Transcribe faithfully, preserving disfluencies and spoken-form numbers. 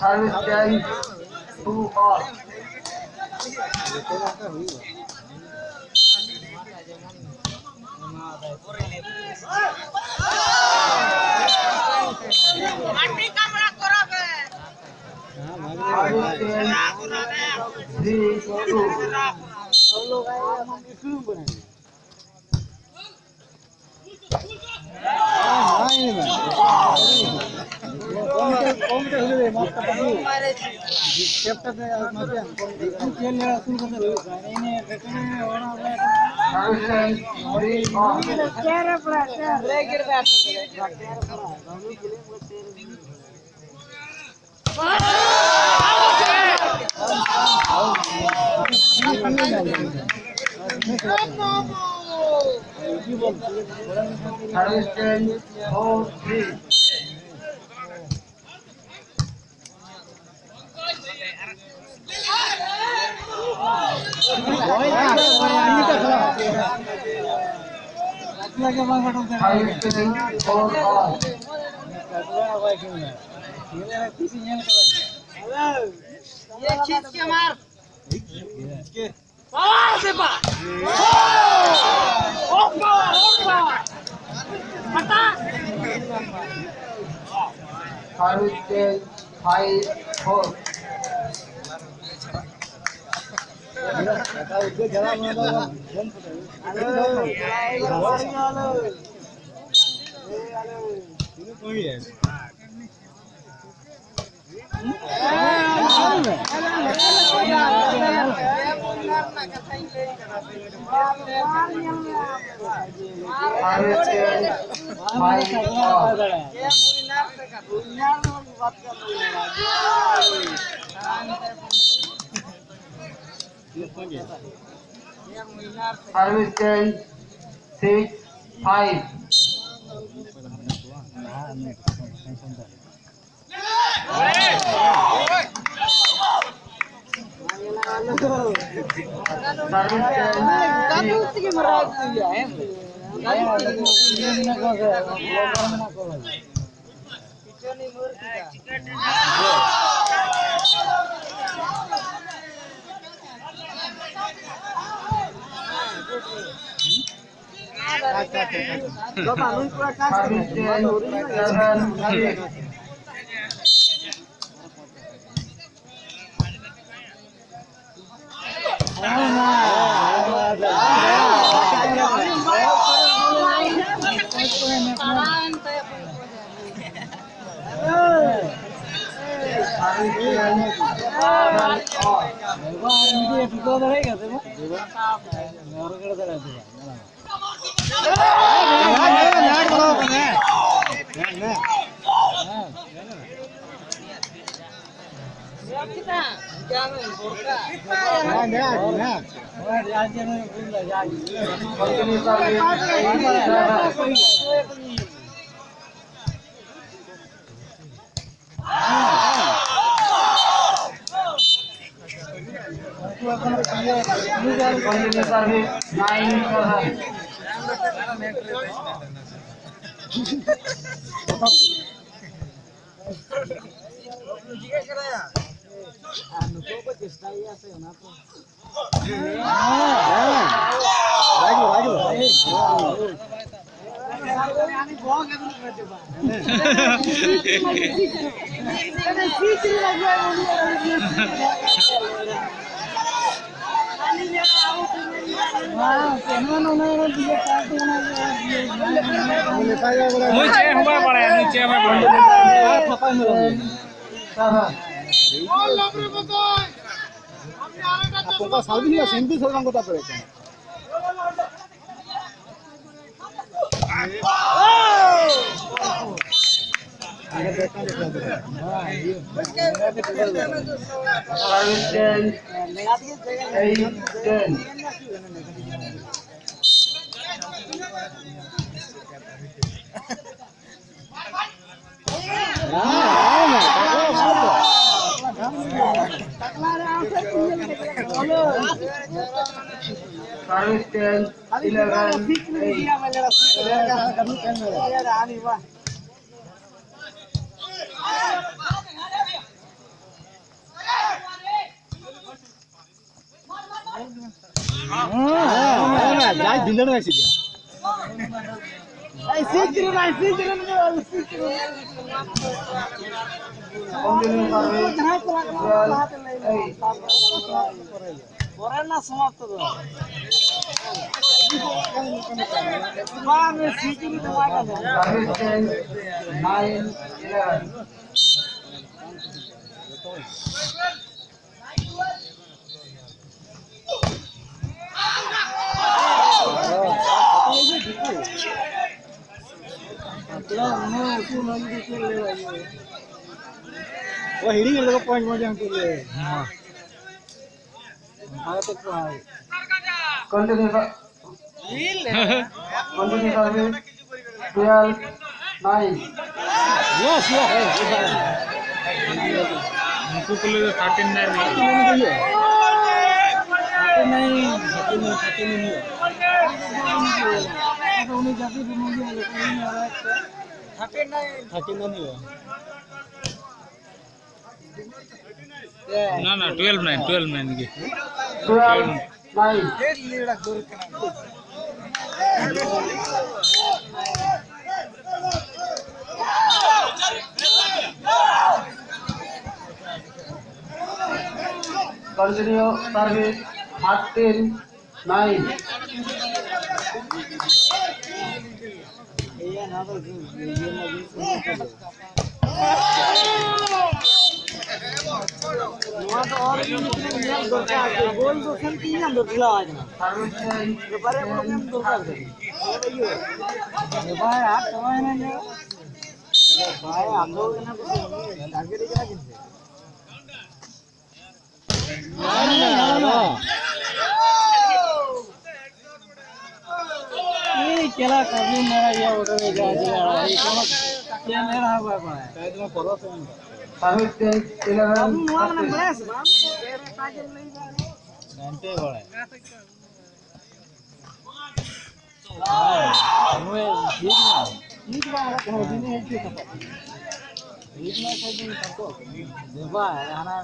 Service change, two all. Service change, four three. Service change, four all. ये खींच के मार। पावर से पार। और पावर, और पावर। हटा। Service change, five four. Service change, six five. Service change. Continue service, nine seven. ᱱᱩᱭ ᱪᱮᱫ ᱦᱚᱸ ᱵᱟᱭ ᱵᱟᱲᱟᱭᱟ, ᱱᱩᱭ ᱪᱮᱫ ᱦᱚᱸ ᱵᱟᱭ ᱵᱟᱲᱟᱭᱟ᱾ ᱟᱯᱮ ᱚᱠᱟ ᱥᱟᱞ ᱦᱩᱭᱩᱜᱼᱟ, ᱥᱮᱱ ᱫᱚ ᱥᱟᱞ ᱵᱟᱝ ᱠᱚ ᱛᱟᱯᱮ ᱠᱟᱱᱟ᱾ Service change, eight ten. Service ten, eleven, eight. ᱯᱚᱨᱮ ᱨᱮᱱᱟᱜ ᱥᱚᱢᱟᱯᱛᱚ ᱫᱚ᱾ ᱵᱟᱝ, ᱥᱤᱡᱤᱱ ᱫᱚ ᱵᱟᱭ ᱜᱟᱱᱚᱜᱼᱟ᱾ Service ten, nine, eleven. ᱦᱤᱲᱤᱧ ᱞᱮᱠᱟ point ᱢᱚᱡᱽ ᱮᱢ ᱛᱩᱫ ᱞᱮᱫ᱾ Continue, continue service. Twelve, nine. Yes, yes. ᱩᱱᱠᱩ ᱠᱚ ᱞᱟᱹᱭ ᱫᱟ thirteen nine ᱦᱩᱭᱩᱜᱼᱟ᱾ Thirteen nine, thirteen nine, thirteen nine ᱦᱩᱭᱩᱜᱼᱟ᱾ ᱟᱫᱚ ᱩᱱᱤ ᱡᱟᱹᱥᱛᱤ ᱫᱚ ᱢᱚᱡᱽ ᱧᱚᱜ ᱞᱮᱠᱟ ᱩᱱᱤ ᱟᱨ ᱮᱠᱴᱟ᱾ Thirteen nine ᱦᱩᱭᱩᱜᱼᱟ᱾ ᱱᱟ, ᱱᱟ, twelve nine, twelve nine ᱜᱮ᱾ Twelve nine. Continue service, thirteen nine. ᱱᱚᱣᱟ ᱫᱚ ᱚᱨ ᱧᱮᱞ ᱫᱚᱨᱠᱟᱨ, ᱜᱳᱞ ᱫᱚ ᱥᱮᱱ ᱛᱤᱧ ᱧᱟᱢ ᱫᱚ ᱰᱷᱤᱞᱟᱹᱣ ᱟᱠᱟᱱᱟ᱾ ᱵᱟᱨᱭᱟ ᱵᱚᱞ ᱧᱟᱢ ᱫᱚᱨᱠᱟᱨ ᱠᱟᱱᱟ᱾ ᱵᱟᱭ ᱟᱴ ᱪᱟᱵᱟᱭᱮᱱᱟ ᱡᱮ᱾ ᱵᱟᱭ ᱟᱴ ᱠᱟᱱᱟ, ᱴᱟᱨᱜᱮᱴ ᱠᱟᱱᱟ ᱠᱤᱱᱛᱩ᱾ ᱮᱭ ᱠᱮᱞᱟ ᱠᱟᱹᱢᱤ ᱢᱮᱱᱟᱜ ᱜᱮᱭᱟ, ᱵᱚᱞᱮ ᱡᱟ ᱡᱟ, ᱮᱭ ᱠᱟᱢᱟ ᱪᱮᱫ ᱮᱢ ᱢᱮᱱᱟ ᱵᱟᱭ ᱵᱟᱲᱟᱭᱟ᱾ ᱥᱟᱵᱤᱛ ᱛᱮ ᱤᱞᱮᱵᱷᱮᱱ ᱟᱵᱚ ᱱᱚᱣᱟ ᱢᱟᱱᱮ ᱵᱟᱲᱟᱭᱟ ᱥᱮ ᱵᱟᱝ? ᱜᱷᱟᱱᱴᱮ ᱵᱟᱲᱟᱭ᱾ ᱦᱳᱭ, ᱱᱩᱭ ᱴᱷᱤᱠ ᱱᱟ᱾ ᱴᱷᱤᱠ ᱵᱟᱝ ᱦᱩᱭᱩᱜ ᱠᱟᱱᱟ, ᱡᱤᱱᱤᱥ ᱦᱮᱡ ᱠᱟᱛᱮ᱾ ᱴᱷᱤᱠ ᱱᱟ ᱥᱮ ᱫᱤᱱ ᱛᱟᱠᱚ᱾ ᱫᱮᱵᱟ, ᱦᱟᱱᱟ